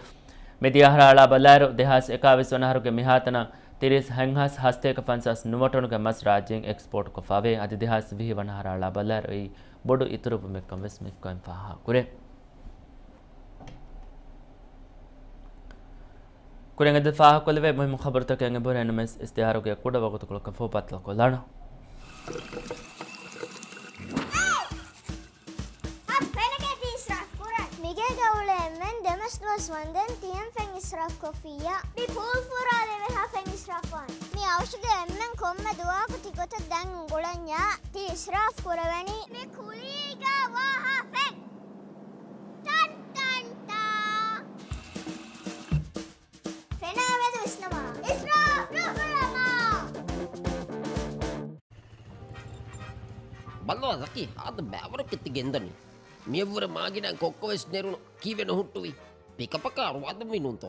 މިދިޔަ އަހަރާ އަޅާ ބަލާއިރު، ދެހާސް އެކާވީސް ވަނަ އަހަރުގެ މިހާތަނަށް ތިރީސް ހަތްހާސް ހަސަތޭކަ ފަންސާސް ނުވަ ޓަނުގެ މަސް ރާއްޖެއިން އެކްސްޕޯޓް ކޮށްފަވޭ. އަދި ދެހާސް ވިހި ވަނަ އަހަރާ އަޅާ ބަލާއިރު އެއީ ބޮޑު އިތުރުވުމެއްކަން ވެސް މިފްކޯއިން ފާހަގަކުރޭ. ކުރިން އެދި ފާހަގަކޮށްލެވޭ މުހިއްމު ޚަބަރުތަކެއް އެބަހުރޭ. އެންއެމްއެސް އިސްތިހާރުގެ ކުޑަ ވަގުތުކޮޅަކަށް ފަހު ބައްދަލުކޮށްލާނަން. އަ، ފެނަކެ ތި އިސްރާފް ކުރަން. މިގޭގަ އުޅޭ އެންމެން ދެމަސް ދުވަސް ވަންދެން ތިއެން ފެން އިސްރާފް ކޮށްފިއްޔާ. މި ޕޫލް ފުރާލެވޭ ހާ ފެން އިސްރާފް ވާން. މި އަވަށުގެ އެންމެން ކޮންމެ ދުވަހަކު ތިގޮތަށް ދަން އުނގުޅަންޏާ ތި އިސްރާފް ކުރެވެނީ. މި ކުލީގަ ވާ ހާ ފެން. ޓަން ޓަން ޓާ. ފެނާ މެދު ވިސްނަމާ. އިސްރާފް ނުކުރަމާ. ބައްލަވާ ޒަކީ، ހާދަ ބައިވަރަކަށް ތި ގެންދަނީ. މިއަށްވުރެ މާގިނަ ކޮއްކޮ ވެސް ނެރުނު. ކީއްވެ ނުހުއްޓުވީ؟ ޕިކަޕަކާ ރުވާދަންވީ ނޫންތޯ؟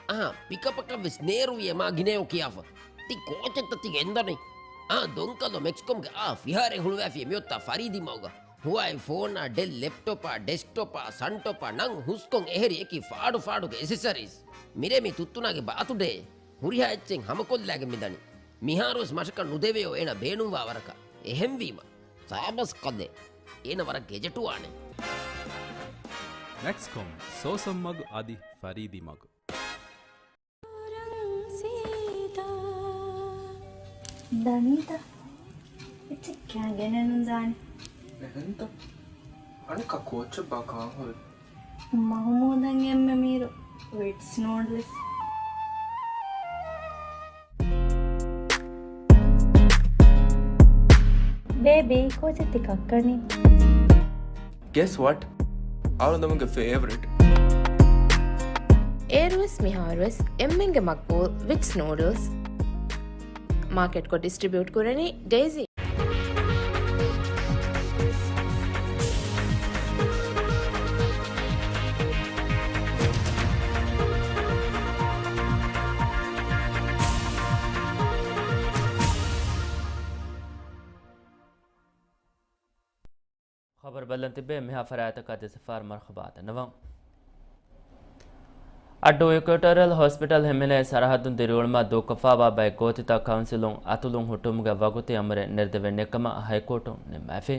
އާ، ޕިކަޕަކަށް ވެސް ނޭރުވި އެ މާ ގިނައޯ ކިޔާފަ. ތި ކޯޗެއްތަ ތި ގެންދަނީ؟ އާ، ދޮންކަލޯ މެކްސްކޮމްގެ އާ ފިހާރައެއް ހުޅުވާފި މިއޮތްތާ ފަރީދީ މަގުގަ. ހުވާއި ފޯނާ، ޑެލް ލެޕްޓޮޕާ، ޑެސްކްޓޮޕާ، ސަންޓޮޕާ ނަން ހުސްކޮން އެހެރި އެކި ފާޑު ފާޑުގެ އެސެސަރީސް. މިރޭ މި ތުއްތުނާގެ ބާތުޑޭ ހުރިހާ އެއްޗެއް ހަމަކޮށްލާގެން މިދަނީ. މިހާރުވެސް މަށަކަށް ނުދެވެޔޯ އޭނަ ބޭނުންވާ ވަރަކަށް. އެހެންވީމަ، ސާބަސް ކަލޭ. އޭނަ ވަރަށް ގެޖެޓުވާނެ. މެކްސްކޮމް، ސޯސަން މަގު އަދި ފަރީދީ މަގު. ދަނީތަ؟ އެއްޗެއް ކާގެނެއް ނުދާނެ. އެހެންތަ؟ އަނެއްކާ ކޯއްޗެއްބާ ކާން ހުރި؟ މަހުމޫދަށް އެންމެ މީރު ވިޓްސް ނޫޑްލްސް. ބޭބީ، ކޯޗެއް ތި ކައްކަނީ؟ Guess what? އަޅުގަނޑުމެންގެ ފޭވަރިޓް. އޭރުވެސް މިހާރުވެސް އެންމެންގެ މަގްބޫލް ވިޓްސް ނޫޑްލްސް. މާކެޓްކޮށް ޑިސްޓްރިބިއުޓް ކުރަނީ ޑެއިސީ. ޚަބަރު ބަލަން ތިބޭ މިހާ ފަރާތަކާ ދެސަފާރު މަރުޙަބާ ދަންނަވަން. އައްޑޫ އިކުއެޓޯރިއަލް ހޮސްޕިޓަލް ހިމެނޭ ސަރަހައްދުން ދިރިއުޅުމަށް ދޫކޮށްފާވާ ބައެއް ގޯތިތައް ކައުންސިލުން އަތުލުން ހުއްޓުމުގެ ވަގުތީ އަމުރެއް ނެރެދެވެން ނެއްކަމަށް ހައިކޯޓުން ނިންމާފި.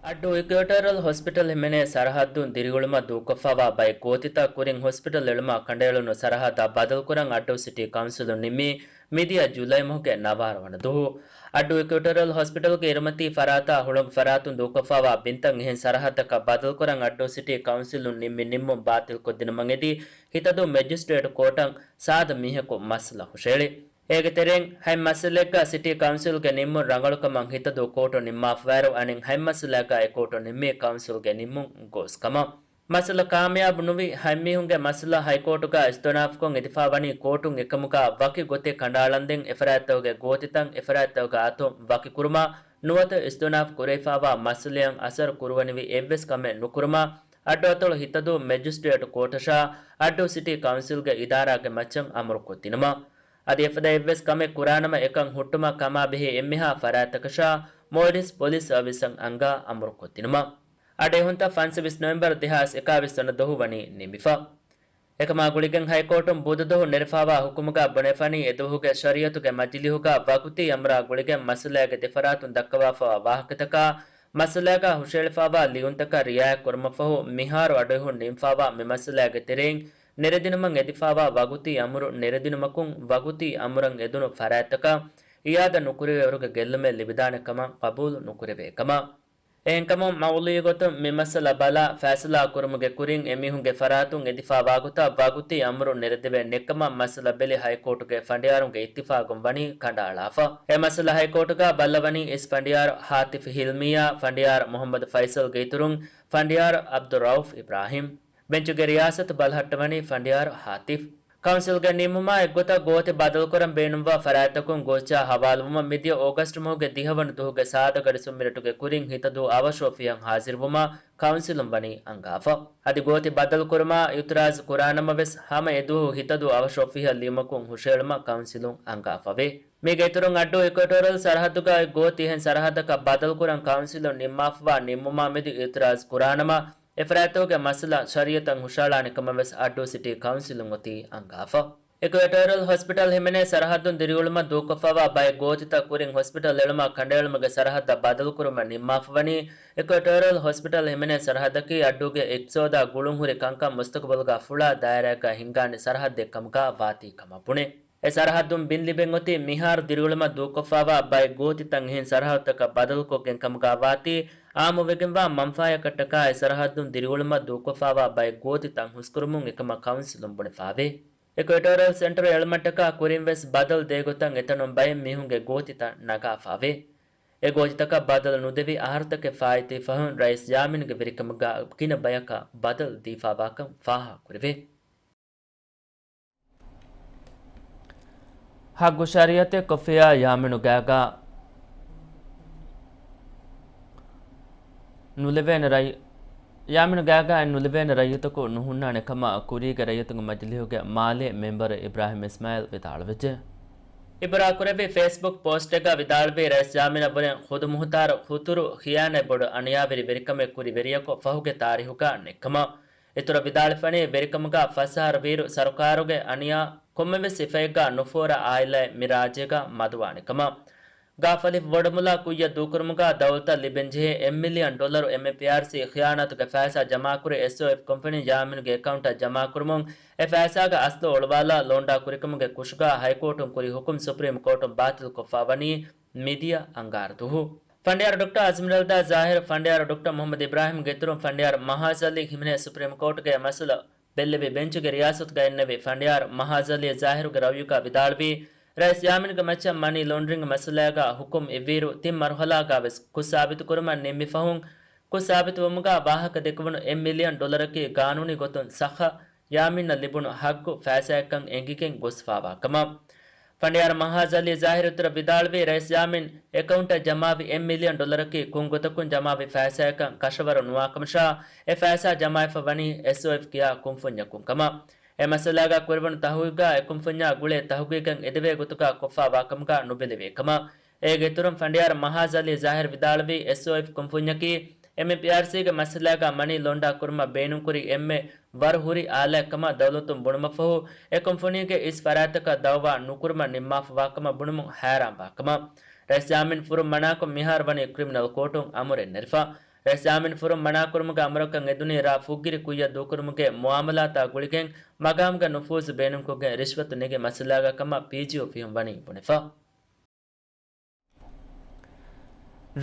އައްޑޫ އިކުއެޓޯރިއަލް ހޮސްޕިޓަލް ހިމެނޭ ސަރަހައްދުން ދިރިއުޅުމަށް ދޫކޮށްފާވާ ބައެއް ގޯތިތައް ކުރިން ހޮސްޕިޓަލް އެޅުމަށް ކަނޑައެޅުނު ސަރަހައްދަށް ބަދަލުކުރަން އައްޑޫ ސިޓީ ކައުންސިލުން ނިންމީ މިދިޔަ ޖުލައި މަހުގެ ނަވާރަ ވަނަ ދުވަހު. އައްޑޫ އިކުއެޓޯރިއަލް ހޮސްޕިޓަލްގެ އިރުމަތީ ފަރާތާ ހުޅަނގު ފަރާތުން ދޫކޮށްފާވާ ބިންތައް އެހެން ސަރަހައްދަކަށް ބަދަލުކުރަން އައްޑޫ ސިޓީ ކައުންސިލުން ނިންމި ނިންމުން ބާތިލްކޮށްދިނުމަށް އެދި، ހިތަދޫ މެޖިސްޓްރޭޓް ކޯޓަށް ސާދަ މީހަކު މައްސަލަ ހުށައެޅި. އޭގެ ތެރެއިން ހަތް މައްސަލައެއްގަ ސިޓީ ކައުންސިލްގެ ނިންމުން ރަނގަޅުކަމަށް ހިތަދޫ ކޯޓު ނިންމާފަވާއިރު، އަނެއް ހަތް މައްސަލައަކާ އެ ކޯޓު ނިންމީ ކައުންސިލްގެ ނިންމުން ގޯސްކަމަށް. މައްސަލަ ކާމިޔާބު ނުވި ހަތް މީހުންގެ މައްސަލަ ހައިކޯޓުގަ އިސްތިއުނާފުކޮށް އެދިފާވަނީ ކޯޓުން އެކަމުގަ ވަކި ގޮތެއް ކަނޑައަޅަންދެން އެފަރާތްތަކުގެ ގޯތިތައް އެފަރާތްތަކުގަ އަތުން ވަކިކުރުމާ ނުވަތަ އިސްތިއުނާފު ކުރެވިފާވާ މައްސަލައަށް އަސަރު ކުރުވަނިވި އެއްވެސް ކަމެއް ނުކުރުމާ އައްޑު އަތޮޅު ހިތަދޫ މެޖިސްޓްރޭޓް ކޯޓަށާ އައްޑޫ ސިޓީ ކައުންސިލްގެ އިދާރާގެ މައްޗަށް އަމުރުކޮށްދިނުމަށް. އަދި އެފަދަ އެއްވެސް ކަމެއް ކުރާނަމަ އެކަން ހުއްޓުމަށް ކަމާބެހޭ އެންމެހާ ފަރާތްތަކަށާ މޯލްޑިވްސް ޕޮލިސް ސަރވިސަށް އަންގާ އަމުރުކޮށްދިނުމަށް. އަޑުއެހުންތައް ފަންސަވީސް ނޮވެމްބަރު ދެހާސް އެކާވީސް ވަނަ ދުވަހު ވަނީ ނިމިފަ. އެކަމާ ގުޅިގެން ހައިކޯޓުން ބުދުދުވަހު ނެރެފާވާ ހުކުމުގަ ބުނެފަނީ، އެދުވަހުގެ ޝަރީއަތުގެ މަޖިލީހުގަ ވަގުތީ އަމުރާ ގުޅިގެން މައްސަލައިގެ ދެފަރާތުން ދައްކަވާފަވާ ވާހަކަތަކާ، މައްސަލައިގަ ހުށައެޅިފާވާ ލިޔުންތަކަށް ރިއާޔަތް ކުރުމަށްފަހު، މިހާރު އަޑުއެހުން ނިންފާވާ މި މައްސަލައިގެ ތެރެއިން ނެރެދިނުމަށް އެދިފާވާ ވަގުތީ އަމުރު ނެރެދިނުމަކުން، ވަގުތީ އަމުރަށް އެދުނު ފަރާތްތަކަށް އިއާދަ ނުކުރެވޭވަރުގެ ގެއްލުމެއް ލިބިދާނެ ކަމަށް ޤަބޫލު ނުކުރެވޭ ކަމަށް. އެހެންކަމުން، މައުޟޫޢީ ގޮތުން މި މައްސަލަ ބަލާ، ފައިސަލާ ކުރުމުގެ ކުރިން އެމީހުންގެ ފަރާތުން އެދިފާވާގޮތަށް ވަގުތީ އަމުރު ނެރެދެވޭނެ ކަމަށް މައްސަލަ ބެލި ހައިކޯޓުގެ ފަނޑިޔާރުންގެ އިއްތިފާގުން ވަނީ ކަނޑައަޅާފަ. އެ މައްސަލަ ހައިކޯޓުގަ ބައްލަވަނީ އިސް ފަނޑިޔާރު ހާތިފް ހިލްމީއާ، ފަނޑިޔާރު މުޙައްމަދު ފައިސަލްގެ އިތުރުން ފަނޑިޔާރު ޢަބްދުއްރައުފް އިބްރާހިމް. ބެންޗުގެ ރިޔާސަތު ބަލަހައްޓަވަނީ ފަނޑިޔާރު ހާތިފް. ކައުންސިލްގެ ނިންމުމާ އެއްގޮތަށް ގޯތި ބަދަލުކުރަން ބޭނުންވާ ފަރާތްތަކުން ގޯއްޗާ ހަވާލުވުމަށް މިދިޔަ އޯގަސްޓް މަހުގެ ދިހަވަނަ ދުވަހުގެ ސާދަ ގަޑި ސުންމިނެޓުގެ ކުރިން ހިތަދޫ އަވަށޯފީހަށް ހާޒިރުވުމަށް ކައުންސިލުން ވަނީ އަންގާފަ. އަދި ގޯތި ބަދަލުކުރުމާ އިއުތިރާޒު ކުރާނަމަވެސް، ހަމަ އެދުވަހު ހިތަދޫ އަވަށޯފީހަށް ލިޔުމަކުން ހުށައެޅުމަށް ކައުންސިލުން އަންގާފަވޭ. މީގެ އިތުރުން އައްޑޫ އިކުއެޓޯރަލް ސަރަހައްދުގައި ގޯތި އެހެން ސަރަހައްދަކަށް ބަދަލުކުރަން ކައުންސިލުން ނިންމާފަވާ ނިންމުމާމެދު އިއުތިރާޒު ކުރާނަމަ، އެފަރާތްތަކުގެ މައްސަލަ ޝަރީއަތަށް ހުށައަޅާނެ ކަމަށް ވެސް އައްޑޫ ސިޓީ ކައުންސިލުން އޮތީ އަންގާފަ. އިކުއެޓޯރަލް ހޮސްޕިޓަލް ހިމެނޭ ސަރަހައްދުން ދިރިއުޅުމަށް ދޫކޮށްފަވާ ބައެއް ގޯތިތައް ކުރިން ހޮސްޕިޓަލް އެޅުމާ ކަނޑައެޅުމުގެ ސަރަހައްދަށް ބަދަލުކުރުމަށް ނިންމާފަވަނީ، އިކުއެޓޯރަލް ހޮސްޕިޓަލް ހިމެނޭ ސަރަހައްދަކީ އައްޑޫގެ އިޤްތިޞާދާ ގުޅުންހުރި ކަންކަން މުސްތަޤުބަލުގަ ފުޅާ ދާއިރާއެއްގަ ހިންގާނެ ސަރަހައްދެއް ކަމުގަ ވާތީ ކަމަށް ބުނޭ. އެ ސަރަހައްދުން ބިން ލިބެން އޮތީ މިހާރު ދިރިއުޅުމަށް ދޫކޮށްފަވާ ބައެއް ގޯތިތައް އެހެން ސަރަހައްދުތަކަށް ބަދަލުކޮށްގެން ކަމުގަ ވާތީ، އާއްމުވެގެންވާ މަންފާޔަކަށްޓަކާ އެ ސަރަހައްދުން ދިރިއުޅުމަށް ދޫކޮށްފަވާ ބައެއް ގޯތިތައް ހުސްކުރުމުން އެކަމަށް ކައުންސިލުން ބުނެފަވޭ. އިކުއެޓޯރަލް ސެންޓަރު އެޅުމަށްޓަކާ ކުރިން ވެސް ބަދަލު ދޭގޮތަށް އެތަނުން ބައެއް މީހުންގެ ގޯތިތައް ނަގާފަވޭ. އެ ގޯތިތަކަށް ބަދަލު ނުދެވި އަހަރުތަކެއް ފާއިތުވި ފަހުން ރައީސް ޔާމީންގެ ވެރިކަމުގަ ގިނަ ބަޔަކަށް ބަދަލު ދީފަވާކަން ފާހަގަކުރެވޭ. ހައްގު ޝަރީއަތެއް ކޮށްފިއްޔާ ޔާމީނު ގާގާ ނުލެވޭނެ ރައްޔި-، ޔާމީނު ގާގާ އެއް ނުލެވޭނެ ރައްޔިތަކު ނުހުންނާނެ ކަމަށް ކުރީގެ ރައްޔިތުންގެ މަޖިލީހުގެ މާލޭ މެމްބަރު އިބްރާހިމް އިސްމާއިލް ވިދާޅުވެއްޖެ. އިބުރާކުރެއްވި ފޭސްބުކް ޕޯސްޓެއްގަ ވިދާޅުވީ، ރައީސް ޔާމީނަށް ބުނެ ޚުދުމުހުތާރު ހުތުރު ޚިޔާނާތް ބޮޑު އަނިޔާވެރި ވެރިކަމެއް ކުރި ވެރިޔަކު ފަހުގެ ތާރީހުގަ ނެތްކަމަށް. އިތުރަށް ވިދާޅުވެފަނީ، ވެރިކަމުގަ ފަސްއަހަރު ވީއިރު ސަރުކާރުގެ އަނިޔާ ކޮންމެވެސް ސިފައެއްގަ ނުފޯރާ އާއިލާއެއް މި ރާއްޖޭގަ މަދުވާނެ ކަމަށް. ގާފަލިފު ބޮޑުމުލާ ކުއްޔަށް ދޫކުރުމުގަ ދައުލަތަށް ލިބެންޖެހޭ އެއް މިލިއަން ޑޮލަރު އެމްއެމްޕީއާރްސީ ޚިޔާނާތުގެ ފައިސާ ޖަމާކުރި އެސްއޯއެފް ކުންފުނިން ޔާމީނުގެ އެކައުންޓަށް ޖަމާކުރުމުން އެ ފައިސާގެ އަސްލު އޮޅުވާލާ ލޯންޑާ ކުރިކަމުގެ ކުށުގަ ހައިކޯޓުން ކުރި ހުކުމް ސުޕްރީމް ކޯޓުން ބާތިލްކޮށްފަ ވަނީ މިދިޔަ އަންގާރަ ދުވަހު. ފަނޑިޔާރު ޑޮކްޓަރ އަޒްމިރަލްދާ ޒާހިރު، ފަނޑިޔާރު ޑޮކްޓަރ މުޙައްމަދު އިބްރާހިމްގެ އިތުރުން ފަނޑިޔާރު މަހާޒް އަލީ ހިމެނޭ ސުޕްރީމް ކޯޓުގެ މައްސަލަ ބެއްލެވި ބެންޗުގެ ރިޔާސަތުގަ އިންނެވި ފަނޑިޔާރު މަހާޒް އަލީ ޒާހިރުގެ ރައުޔުގަ ވިދާޅުވީ، ރައީސް ޔާމީންގެ މައްޗަށް މަނީ ލޯންޑްރިންގ މައްސަލައިގަ ހުކުމް އިއްވިއިރު ތިން މަރުހަލާގަ ވެސް ކުށް ސާބިތުކުރުމަށް ނިންމި ފަހުން، ކުށް ސާބިތުވުމުގަ ވާހަކަ ދެކެވުނު އެއް މިލިއަން ޑޮލަރަކީ ގާނޫނީ ގޮތުން ސައްހަ ޔާމީނަށް ލިބުނު ހައްގު ފައިސާއެއްކަން އެނގިގެން ގޮސްފާވާ ކަމަށް. ފަނޑިޔާރު މަހާޒް އަލީ ޒާހިރު އިތުރަށް ވިދާޅުވީ، ރައީސް ޔާމީން އެކައުންޓަށް ޖަމާވި އެއް މިލިއަން ޑޮލަރަކީ ކުން ގޮތަކުން ޖަމާވި ފައިސާއަކަށް ކަށަވަރު ނުވާކަމަށާ، އެ ފައިސާ ޖަމާވެފަ ވަނީ އެސްއޯއެފް ކިޔާ ކުންފުންޏަކުން ކަމަށް. އެ މައްސަލާގަ ކުރެވުނު ތަހުގީގާ އެ ކުންފުންޏާ ގުޅޭ ތަހުގީގަށް އެދެވޭ ގޮތުގަ ކޮށްފާ ވާކަމުގަ ނުބެލެވޭ ކަމަށް. އޭގެ އިތުރުން ފަނޑިޔާރު މަހާޒް އަލީ ޒާހިރު ވިދާޅުވީ، އެސްއޯއެފް ކުންފުންޏަކީ އެމްއެމްޕީއާރްސީގެ މައްސަލާގަ މަނީ ލޯންޑާ ކުރުމަށް ބޭނުންކުރި އެންމެ ވަރު ހުރި އާލާތްކަމަށް ދައުލަތުން ބުނުމަށްފަހު، އެ ކުންފުނީގެ އިސް ފަރާތްތަކަށް ދައުވާ ނުކުރުމަށް ނިންމާފަވާކަމަށް ބުނުމުން ހައިރާންވާކަމަށް. ރައީސް ޔާމީން ފުރުން މަނާކޮށް މިހާރު ވަނީ ކްރިމިނަލް ކޯޓުން އަމުރެއް ނެރެފަ. ރައީސް ޔާމީން ފުރުން މަނާކުރުމުގެ އަމުރަކަށް އެދުނީ ރ. ފުއްގިރި ކުއްޔަށް ދޫކުރުމުގެ މުއާމަލާތާ ގުޅިގެން މަގާމުގެ ނުފޫޒު ބޭނުންކޮށްގެން ރިޝްވަތު ނެގި މައްސަލާގަ ކަމަށް ޕީޖީއޯ ފިހުން ވަނީ ބުނެފަ.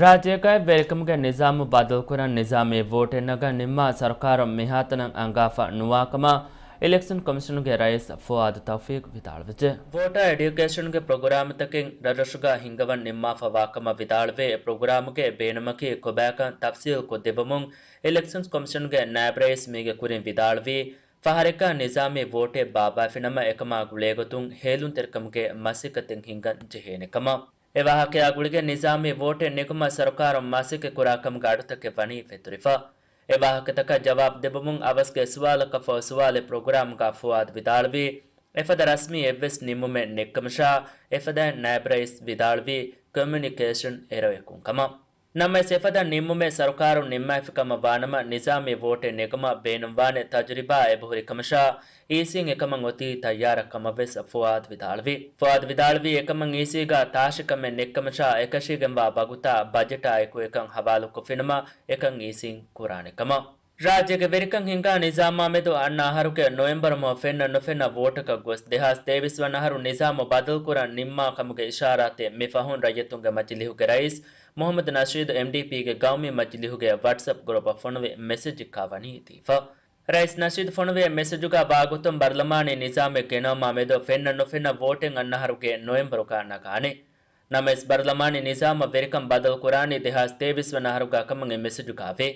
ރާއްޖޭގައި ވެރިކަމުގެ ނިޒާމު ބަދަލުކުރަން ނިޒާމީ ވޯޓެއް ނަގަން ނިންމާ ސަރުކާރުން މިހާތަނަށް އަންގާފަ ނުވާކަމަށް އިލެކްޝަން ކޮމިޝަނުގެ ރައީސް ފުއާދު ތައުފީޤް ވިދާޅުވެއްޖެ. ވޯޓާ އެޑިއުކޭޝަނުގެ ޕްރޮގްރާމްތަކެއް ރަށްރަށުގަ ހިންގަވަން ނިންމާފަ ވާކަމަށް ވިދާޅުވެ، އެ ޕްރޮގްރާމުގެ ބޭނުމަކީ ކޮބާކަން ތަފްސީލްކޮށްދެއްވަމުން އިލެކްޝަން ކޮމިޝަނުގެ ނާއިބް ރައީސް މީގެ ކުރިން ވިދާޅުވީ، ފަހަރެއްގަ ނިޒާމީ ވޯޓެއް ބާއްވާފިނަމަ އެކަމާ ގުޅޭގޮތުން ހޭލުންތެރިކަމުގެ މަސައްކަތެއް ހިންގަން ޖެހޭނެ ކަމަށް. އެ ވާހަކަޔާ ގުޅިގެން ނިޒާމީ ވޯޓެއް ނެގުމަށް ސަރުކާރުން މަސައްކަތް ކުރާކަމުގެ އަޑުތަކެއް ވަނީ ފެތުރިފަ. އެ ވާހަކަތަކަށް ޖަވާބު ދެއްވަމުން އަވަސްގެ ސުވާލަކަށްފަހު ސުވާލެއް ޕްރޮގްރާމުގަ ފުއާދު ވިދާޅުވީ، އެފަދަ ރަސްމީ އެއްވެސް ނިންމުމެއް ނެތްކަމަށާ، އެފަދައިން ނާއިބް ރައީސް ވިދާޅުވީ ކޮމިއުނިކޭޝަން އެރަރެއްކުން ކަމަށް. ނަމަވެސް އެފަދަ ނިންމުމެއް ސަރުކާރުން ނިންމާފިކަމަށް ވާނަމަ، ނިޒާމީ ވޯޓެއް ނެގުމަށް ބޭނުންވާނެ ތަޖުރިބާ އެބަހުރި ކަމަށާ، އީސީން އެކަމަށް އޮތީ ތައްޔާރަށް ކަމަށްވެސް ފުއާދު ވިދާޅުވި. ފުއާދު ވިދާޅުވީ، އެކަމަށް އީސީގަ ތާށިކަމެއް ނެތްކަމަށާ، އެކަށީގެންވާ ވަގުތާ ބަޖެޓާ އެކު އެކަން ހަވާލުކޮށްފިނަމަ، އެކަން އީސީން ކުރާނެ ކަމަށް. ރާއްޖޭގެ ވެރިކަން ހިންގާ ނިޒާމާމެދު އަންނަ އަހަރުގެ ނޮވެމްބަރު މަހު ފެންނަ ނުފެންނަ ވޯޓަކަށް ގޮސް، ދެހާސް ތޭވީސް ވަނަ އަހަރު ނިޒާމު ބަދަލުކުރަން ނިންމާ ކަމުގެ އިޝާރާތެއް މި ފަހުން ރައްޔިތުންގެ މަޖިލީހުގެ ރައީސް މުހައްމަދު ނަޝީދު އެމްޑީޕީގެ ގައުމީ މަޖިލީހުގެ ވަޓްސްއެޕް ގްރޫޕަށް ފޮނުވި މެސެޖެއްގަ ވަނީ ދީފަ. ރައީސް ނަޝީދު ފޮނުވި މެސެޖުގަ ވާގޮތުން ބަރުލަމާނީ ނިޒާމެއް ގެނައުމާ މެދު ފެންނަ ނުފެންނަ ވޯޓެއް އަންނަ އަހަރުގެ ނޮވެމްބަރުގަ ނަގާނެ. ނަމަވެސް ބަރުލަމާނީ ނިޒާމަށް ވެރިކަން ބަދަލު ކުރާނީ ދެހާސް ތޭވީސް ވަނަ އަހަރުގަ ކަމަށް އެ މެސެޖުގަ ވޭ.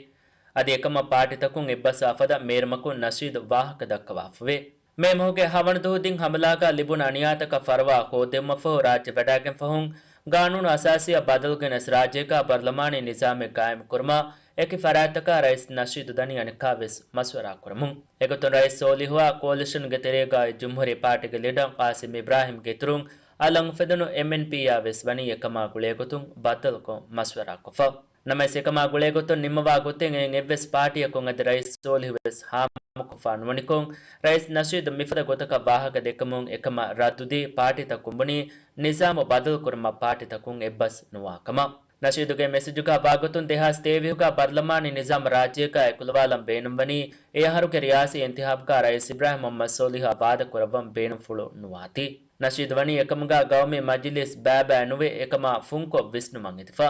އަދި އެކަމަށް ޕާޓީތަކުން އެއްބަސްވާ ފަދަ މޭރުމަކުން ނަޝީދު ވާހަކަ ދައްކަވާފަވޭ. މޭ މަހުގެ ހަވަނަ ދުވަހު ދިން ހަމަލާގަ ލިބުނު އަނިޔާތަކަށް ފަރުވާ ކޯށްދެއްވުމަށްފަހު ރާއްޖެ ވަޑައިގެން ފަހުން، ގާނޫނު އަސާސީއަށް ބަދަލު ގެނެސް ރާއްޖޭގަ ބަރުލަމާނީ ނިޒާމެއް ގާއިމު ކުރުމަށް އެކި ފަރާތްތަކާ ރައީސް ނަޝީދު ދަނީ އަނެއްކާވެސް މަޝްވަރާ ކުރަމުން. އެގޮތުން ރައީސް ސޯލިހުއާ ކޯލިޝަންގެ ތެރޭގައި ޖުމްހޫރީ ޕާޓީގެ ލީޑަރ ޤާސިމް އިބްރާހިމްގެ އިތުރުން އަލަށް އުފެދުނު އެމްއެންޕީއާ ވެސް ވަނީ އެކަމާ ގުޅޭގޮތުން ބައްދަލުކޮށް މަޝްވަރާކޮށްފަ. ނަމަވެސް އެކަމާ ގުޅޭގޮތުން ނިންމަވާ ގޮތެއް އެއިން އެއްވެސް ޕާޓީއަކުން އަދި ރައީސް ސޯލިހު ވެސް ހާމަކޮށްފާ ނުވަނިކޮށް، ރައީސް ނަޝީދު މިފަދަ ގޮތަކަށް ވާހަކަ ދެއްކެމުން އެކަމަށް ރައްދުދީ ޕާޓީތަކުން ބުނީ ނިޒާމު ބަދަލުކުރުމަށް ޕާޓީތަކުން އެއްބަސް ނުވާ ކަމަށް. ނަޝީދުގެ މެސެޖުގަ ވާގޮތުން ދެހާސް ތޭވީހުގަ ބަރުލަމާނީ ނިޒާމު ރާއްޖޭގަ އެކުލަވާލަން ބޭނުންވަނީ އެ އަހަރުގެ ރިޔާސީ އިންތިހާބުގަ ރައީސް އިބްރާހިމް މުހައްމަދު ސޯލިހަށް ވާދަކުރައްވަން ބޭނުންފުޅު ނުވާތީ. ނަޝީދު ވަނީ އެކަމުގަ ގައުމީ މަޖިލީސް ބައިބައި ނުވެ އެކަމާ ފުންކޮށް ވިސްނުމަށް އެދިފަ.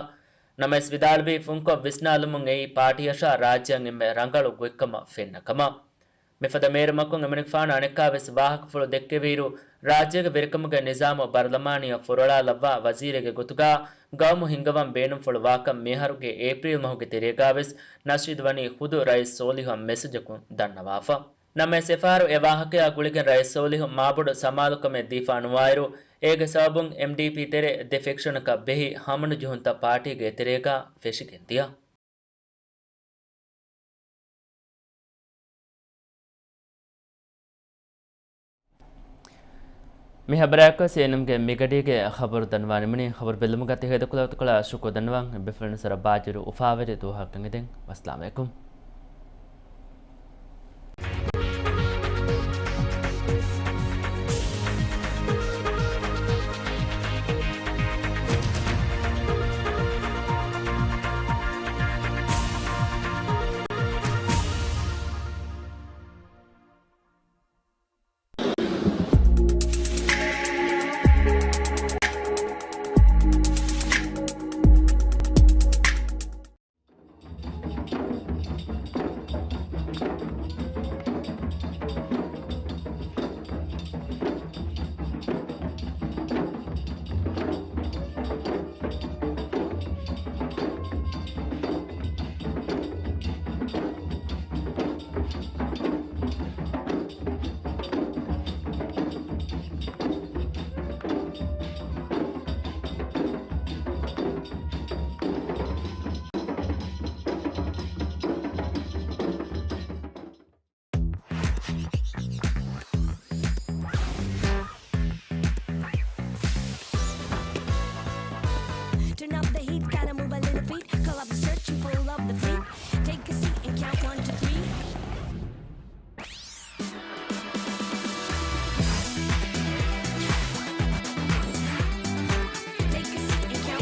ނަމަވެސް ވިދާޅުވީ ފުންކޮށް ވިސްނާލުމުން އެއީ ޕާޓީއަށާ ރާއްޖެއަށް އެންމެ ރަނގަޅު ގޮތްކަމަށް ފެންނަ ކަމަށް. މިފަދަ މޭރުމަކުން އެމަނިކުފާނު އަނެއްކާވެސް ވާހަކަފުޅު ދެއްކެވިއިރު، ރާއްޖޭގެ ވެރިކަމުގެ ނިޒާމު ބަރުލަމާނީއަށް ފުރޮޅާލައްވާ ވަޒީރެއްގެ ގޮތުގަ ގައުމު ހިންގަވަން ބޭނުންފުޅު ވާކަން މިއަހަރުގެ އޭޕްރީލް މަހުގެ ތެރޭގަވެސް ނަޝީދު ވަނީ ޚުދު ރައީސް ސޯލިހުއަށް މެސެޖަކުން ދަންނަވާފަ. ނަމަވެސް އެފަހަރު އެ ވާހަކަޔާ ގުޅިގެން ރައީސް ސޯލިހު މާބޮޑު ސަމާލުކަމެއް ދީފާ ނުވާއިރު، އޭގެ ސަބަބުން އެމްޑީޕީ ތެރެ ދެ ފެކްޝަނަކަށް ބެހި ހަމަނުޖެހުންތައް ޕާޓީގެ އެތެރޭގަ ފެށިގެން ދިޔަ. މި ހަބަރާއެކު ސީއެންއެމްގެ މިގަޑީގެ ޚަބަރު ދަންނަވާ ނިމުނީ. ޚަބަރު ބެލުމުގަ ތި ހޭދަކުލަވަތުކޮޅަށް ޝުކުރު ދަންނަވަން. އެބޭފުޅުން ސަރަ ބާޖިރު އުފާވެރި ދުވަހަކަށް އެދެން. ވައްސަލާމް އަލައިކުމް.